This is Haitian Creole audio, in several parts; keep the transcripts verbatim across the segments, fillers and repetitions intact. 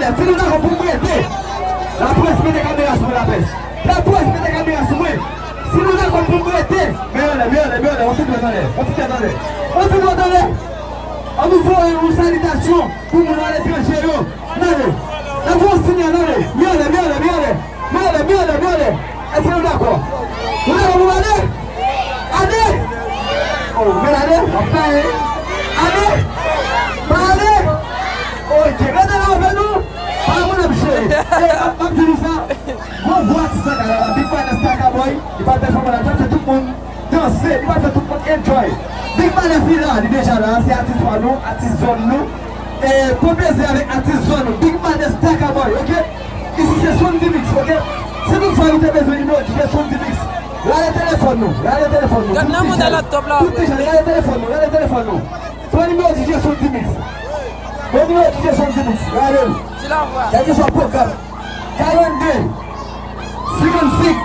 Si nou dakò pou m rete, laprès mete kamera sou mwen, laprès. Laprès mete kamera sou mwen. Si nou dakò pou m rete, men anlè, men anlè, men anlè, yon ti dwèt anlè, yon ti tèt anlè. Yon ti dwèt anlè. An nou voye yon salitasyon pou moun aletranje yo. N ale. N ap fè yon sinyal, n ale. Men anlè, men anlè, men anlè. Men anlè, men anlè, men anlè. Èske nou dakò? Nou dakò pou ale? Ale! Oh, men ale, w ap fè. Ale! Pa ale! Ok, rete la avè nou. Pa moun ap jere. E, m ap, m ap di nou sa. Gon gwo atis nan kay la, Big Madness Star Cowboy, li pral pèfòme la, li pral fè tout moun danse, li pral fè tout moun enjoy. Big Madness li la, li deja la, se atis pa nou, atis zòn nou. E, pran plezi avèk atis zòn nou, Big Madness Star Cowboy, ok? Isi se Soundy Mix, ok? Si toutfwa nou te bezwen nimewo D J Soundy Mix, rale telefòn nou, rale telefòn nou. Tout ti jèn, tout ti jèn, rale telefòn nou, rale telefòn nou. Pran nimewo D J Soundy Mix. Pran nimewo D J Soundy Mix, rale l. Kèlkeswa pwogram. Karannde, senkannsenk,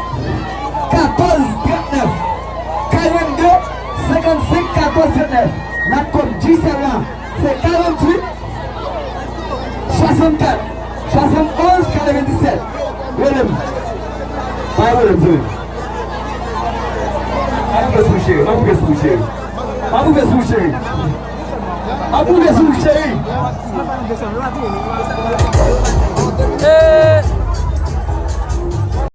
katòz, trannèf. Karannde, senkannsenk, katòz, trannèf. Natcom Digicel la, se karanntuit, swasannkat, swasannonz, katrevendisèt. Rele m. Pa rele m, sou. M ap pwouve sou cheri, m ap pwouve sou cheri. M ap pwouve sou cheri. M ap pwouve sou cheri.